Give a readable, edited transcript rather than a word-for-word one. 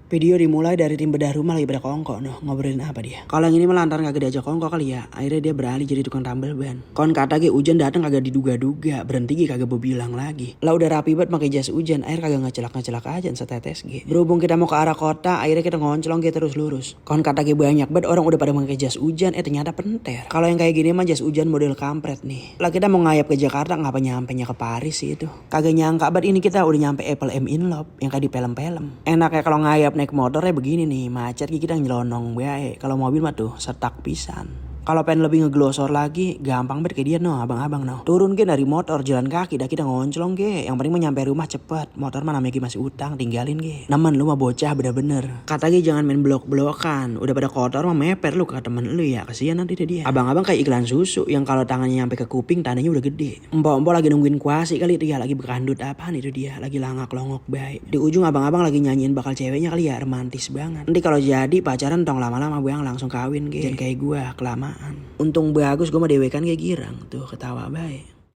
Video dimulai dari tim bedah rumah lagi pada kongko noh, ngobrolin apa dia. Kalau yang ini melantar kagak diajak kongko kali ya, akhirnya dia beralih jadi tukang tambal ban. Kon kata ge hujan datang kagak diduga-duga, berhenti ge kagak mau bilang lagi. Lah udah rapi banget pakai jas hujan, air kagak ngecelak-ngecelak aja setetes ge. Berhubung kita mau ke arah kota, akhirnya kita ngoncolong ge terus lurus. Kon kata ge banyak banget orang udah pada pakai jas hujan, ternyata penter. Kalau yang kayak gini mah jas hujan model kampret nih. Lah kita mau ngayap ke Jakarta ngapa nyampenya ke Paris sih itu. Kagak nyangka banget ini kita udah nyampe Apple M in Love yang kayak di film-film. Enaknya kalau ngayap naik motornya begini nih, macet kita nyelonong bae. Kalau mobil mah tuh setak pisan. Kalau pengen lebih ngeglosor lagi, gampang banget kayak dia no, abang-abang no. Turun ke dari motor, jalan kaki, dah kita ngoncolong ge. Yang penting mah nyampe rumah cepet. Motor mah namanya masih utang, tinggalin ge. Nemen lu mah bocah bener-bener. Kata ge jangan main blok-blokan. Udah pada kotor mah meper lu ke temen lu ya. Kasihan nanti dia. Abang-abang kayak iklan susu yang kalau tangannya nyampe ke kuping, tandanya udah gede. Empok-empok lagi nungguin kuasi kali dia, lagi berkandut apaan itu dia, lagi langak-longok baik. Di ujung abang-abang lagi nyanyiin bakal ceweknya kali ya, romantis banget. Nanti kalau jadi pacaran tong lama-lama bang langsung kawin ge. Jangan kayak gua kelamaan. Untung bagus gue mah dewekan kayak girang tuh ketawa baik.